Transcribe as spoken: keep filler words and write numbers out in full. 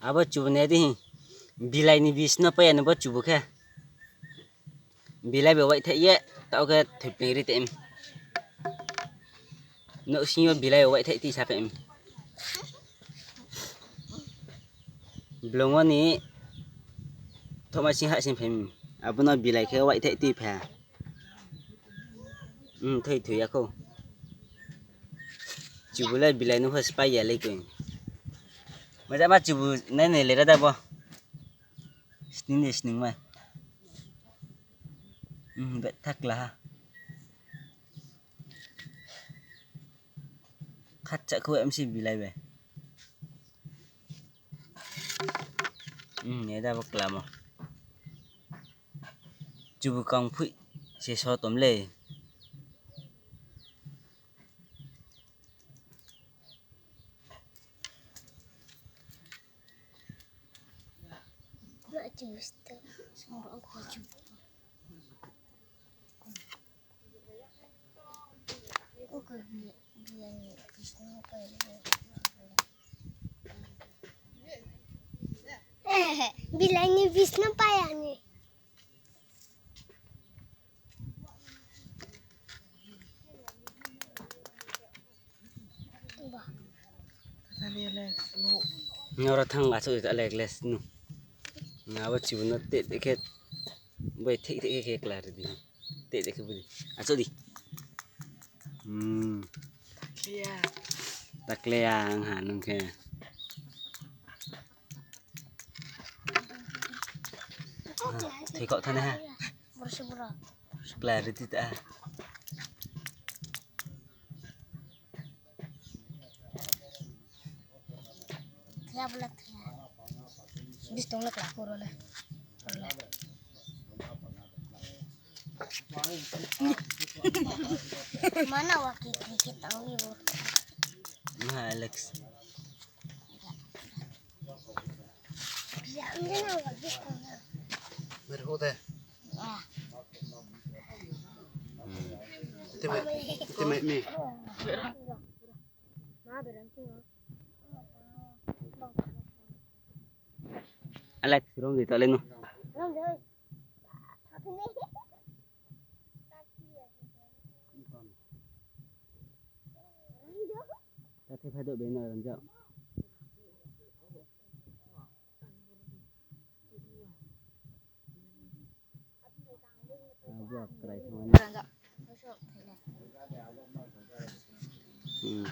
Abo chubu nai di hi. Bilai ni bis no pai ya ni bo chubu khe. Bilai bai waithaih ye, taoh khe thoipling ri tei. Nouhsing yo bilai bai waithaih ti sa phai. Blong wo ni thohma sing hah sing phai. Abo no bilai khe waithaih ti phai. Hmm, thoi thoi ya khou. Chubu le bilai no pho spái ya le koi. Maja ma chubu nai nai le ra da bo. Sning de sning mai. Hmm, bet thak la ha. Khatcha khou M C bilai bai. Hmm, nai da bo klamo. Chubu kang phui se so tom le. Bilai ni bis no pai ya ni. Noro thang achouh di ta le glass nu. Abo chubu no teh teh khe. Bai thik thik khe kla ri di. Teh teh khe budi. Achouh di. Hmm. Takle ya ang ha nung khe. Thoi khaoh thane ha. Kla ri di ta. Thaya bla thaya. Bis tong le kla kuro le. Mana wa ki ki ki tang ni bo. Ma Alex. Biar ni na wa bis tong le. Mer ho de. Ah. Te mai, te mai mi. Alex, rom di ta le no. Ta the phai do be na rom jao. Abo krai thang ni. Hmm.